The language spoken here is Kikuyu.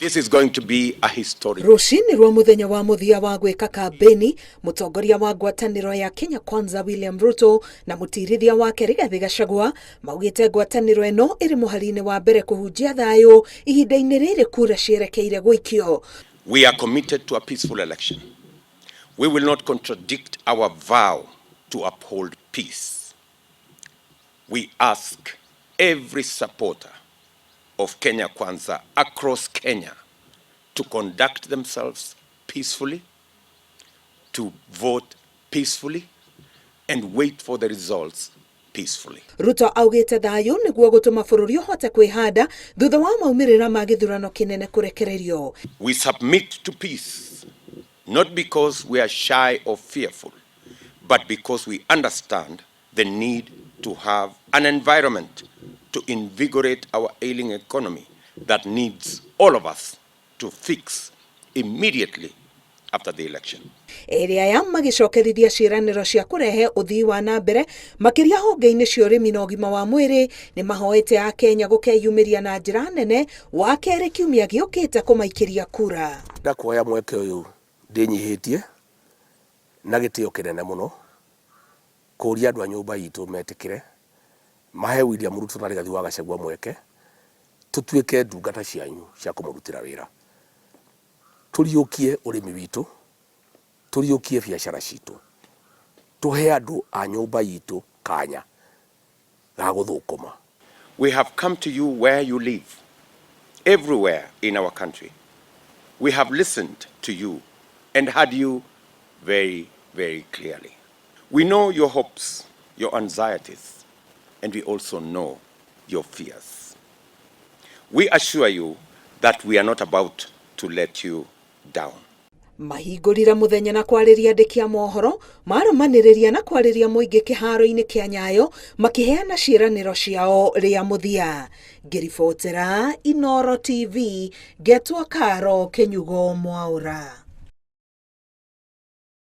This is going to be a historic. Rũcinĩ rwa mũthenya wa mũthia wa gwĩka kambĩni, mũtongoria wa ngwatanĩro ya Kenya Kwanza William Ruto na mũtirithia wake Rigathĩ Gachagua maugĩte ngwatanĩro ĩno ĩrĩ mũhari-inĩ wa mbere kũhunjia thayũ ihinda-inĩ rĩrĩ kura cierekeire gũikio. We are committed to a peaceful election. We will not contradict our vow to uphold peace. We ask every supporter of Kenya Kwanza across Kenya to conduct themselves peacefully, to vote peacefully, and wait for the results peacefully. Ruto augĩte thayũ nĩguo gũtũma bũrũri ũhote kwĩhanda thutha wa maumĩrĩra ma gĩthurano kĩnene kũrekererio. We submit to peace not because we are shy or fearful, but because we understand the need to have an environment to invigorate our ailing economy that needs all of us to fix immediately after the election. Erĩ aya magĩcokerithia ciĩranĩro cia kũrehe ũthii wa na mbere makĩria honge-inĩ cia ũrĩmi na ũgima wa mwĩrĩ. Nĩ mahoete Akenya gũkeyumĩria na njĩra nene wa kerĩ kiumia gĩũkĩte kũmaikĩria kura. Ndakuoya mweke ũyũ ndĩnyihĩtie na gĩtĩo kĩnene mũno kũria andũ a nyũmba itũ metĩkĩre mahe William Ruto na Rigathi wa Gachagua mweke tũtuĩke ndungata cianyu cia kũmũrutĩra wĩra, tũriũkie ũrĩmi witũ, tũriũkie biacara citũ, tũhe andũ a nyũmba itũ kanya ga gũthũkũma. We have come to you where you live, everywhere in our country. We have listened to you and heard you very, very clearly. We know your hopes, your anxieties, and we also know your fears. We assure you that we are not about to let you down. Mahingũrire mũthenya na kwarĩria andĩki a mohoro marũmanĩrĩria na kwarĩria mũingĩ kĩharo-inĩ kĩa Nyayo makĩheana ciĩranĩro ciao rĩa mũthia. Ngĩribotera Inooro TV, ngetwo Karo Kĩnyugo Mwaũra.